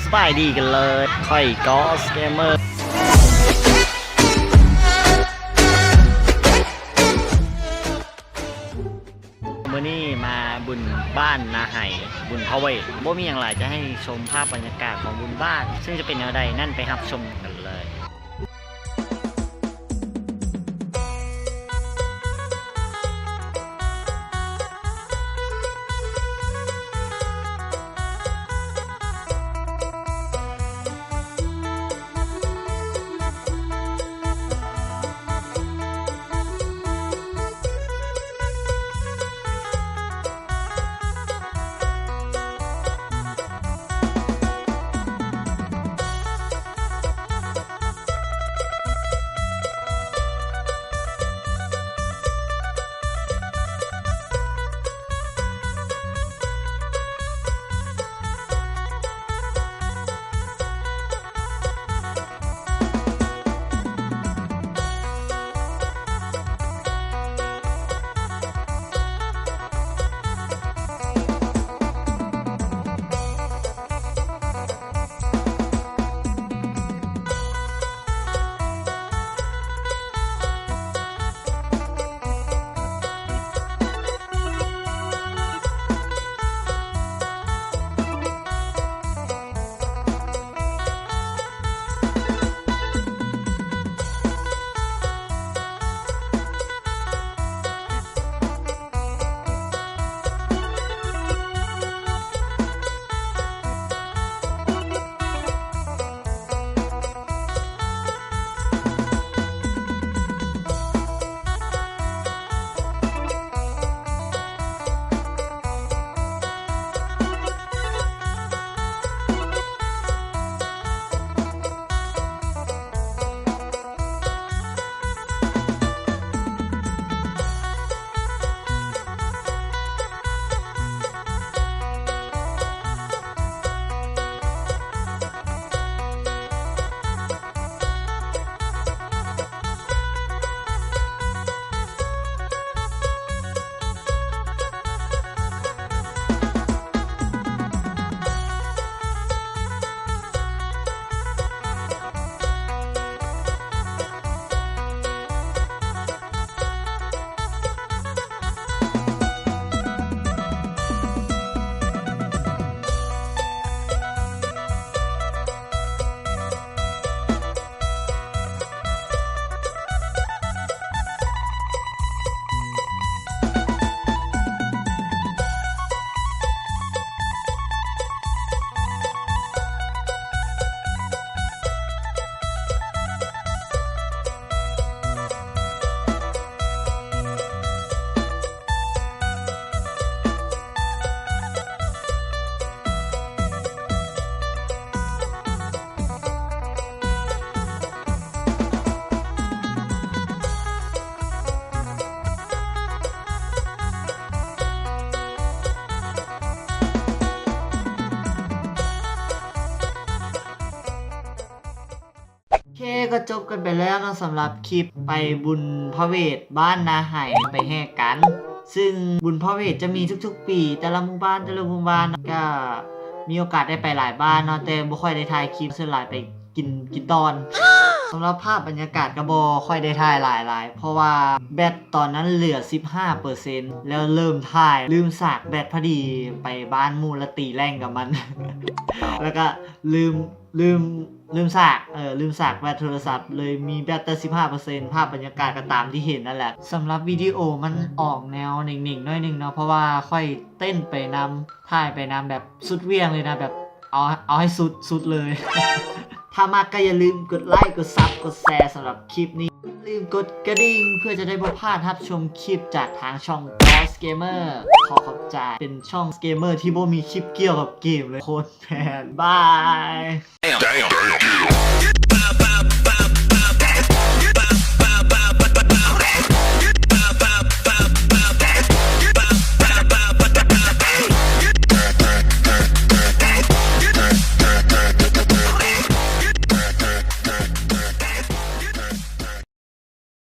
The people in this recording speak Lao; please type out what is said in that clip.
ສະບາຍດີກັນເລີຍ ຂ້ອຍກອສເກມເມີ ມື້ນີ້ມາບຸນບ້ານນາໄຫ ບຸນພະເວດ ບໍ່ມີຫຍັງຫຼາຍ ຈະໃຫ້ຊົມພາບບັນຍາກາດຂອງບຸນບ້ານ ເຊິ່ງຈະເປັນແນວໃດນັ້ນ ໄປຮັບຊົມກັນເລີຍ. ໂອເຄ ກໍຈົບກັນໄປແລ້ວເນາະ ສຳລັບຄລິບໄປບຸນພະເວດບ້ານນາໄຫ ໄປແຫ່ກັນ ຊຶ່ງບຸນພະເວດຈະມີທຸກໆປີ ແຕ່ລະໝູ່ບ້ານ ແຕ່ລະໝູ່ບ້ານ ກໍມີໂອກາດໄດ້ໄປຫຼາຍບ້ານເນາະ ແຕ່ບໍ່ຄ່ອຍໄດ້ຖ່າຍຄລິບ ສ່ວນຫຼາຍໄປກິນ ກິນຕ່ອນ. ສຳລັບພາບບັນຍາກາດກໍບໍ່ຄ່ອຍໄດ້ຖ່າຍຫຼາຍໆ ເພາະວ່າແບັດຕອນນັ້ນເຫຼືອສິບຫ້າເປີເຊັນ ແລ້ວເລີ່ມຖ່າຍ ລືມສາກແບັດພໍດີ ໄປບ້ານໝູ່ ແລ້ວຕີແລ່ງກັບມັນ ແລ້ວກໍລືມ ລືມ ລືມສາກ ເອີ ລືມສາກແບັດໂທລະສັບ ເລີຍມີແບັດແຕ່ສິບຫ້າເປີເຊັນ ພາບບັນຍາກາດກໍຕາມທີ່ເຫັນນັ້ນແຫຼະ. ສຳລັບວິດີໂອມັນອອກແນວເໜັງໆ ໜ້ອຍໜຶ່ງເນາະ ເພາະວ່າຂ້ອຍເຕັ້ນໄປນຳ ຖ່າຍໄປນຳ ແບບສຸດຫວ່ຽງເລີຍນະ ແບບເອົາ ເອົາໃຫ້ສຸດ ສຸດເລີຍ. ຖ້າມັກກໍຢ່າລືມກົດໄລ ກົດຊັບ ກົດແຊ ສຳລັບຄລິບນີ້. ຢ່າລືມກົດກະດິ່ງ ເພື່ອຈະໄດ້ບໍ່ພາດຮັບຊົມຄລິບຈາກທາງຊ່ອງ Ghost Gamer. ຂໍຂອບໃຈ ເປັນຊ່ອງເກມເມີທີ່ບໍ່ມີຄລິບກ່ຽວກັບເກມເລີຍ ໂຄດແມ່ນ. ບາຍ. Damn. Damn.